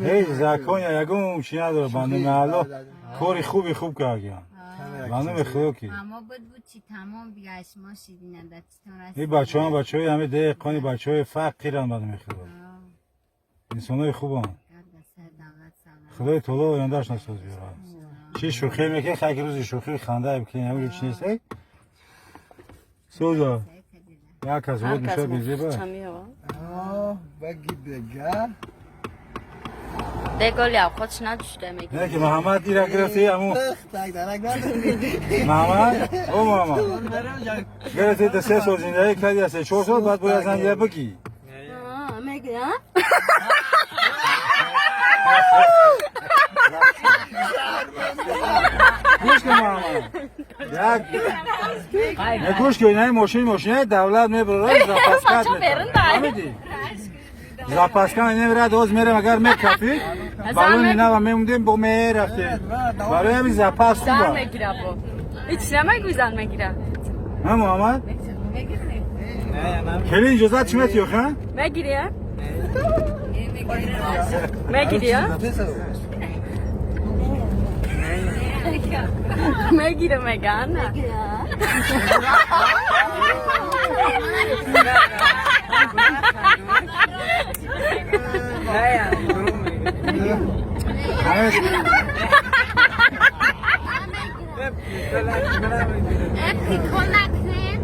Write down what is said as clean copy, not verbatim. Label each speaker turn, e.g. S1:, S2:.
S1: Ҳеҷ закон ягон чи надора, ба номи Аллоҳ кори хуби хуб кардиям. Ба номи Худо ки.
S2: Ама буд буд чи тамом бигаш мо шидина дастон раст.
S1: Ин бачаҳо бачаҳои ҳами деҳқони, бачаҳои фақиранд, ба номи Худо. Инсонои хубанд. Худои таоло ояндааш насоз биёрад. Чӣ шӯхӣ мекунӣ, хайр, рӯзи шӯхӣ ханда бикунӣ, ҳамин чи нест? Соза. Як кас вот мешавад безеба.
S3: Баги дега.
S4: Деголи авқотш надушта меги.
S1: Не ки Муҳаммад ира гирифти аму
S3: Так дарак надорӣ.
S1: Муҳаммад, о Муҳаммад. Гирифти да 3 сол зиндагӣ кардӣ, 3-4 сол баъд бояд занҷа бигӣ.
S4: Меги, а?
S1: Гӯш кун, Муҳаммад. Як не, гӯш кун, ин мошин мошинаи давлат мебарад, запаска мекунад. Запаска намерад, оз мерем, агар мекафид, балони нава мемондем, бо мерафтем. Барои ҳамин запас хуб
S4: Зан
S1: аст.
S4: мегира бо. Ҳеч намегӯй, зан мегира.
S1: Ҳа, Муҳаммад? Хеле иҷозат чӣ метиё, ха?
S4: Мегири, а? Мегири, а? Мегира, мега, на.
S2: Прикол накунед.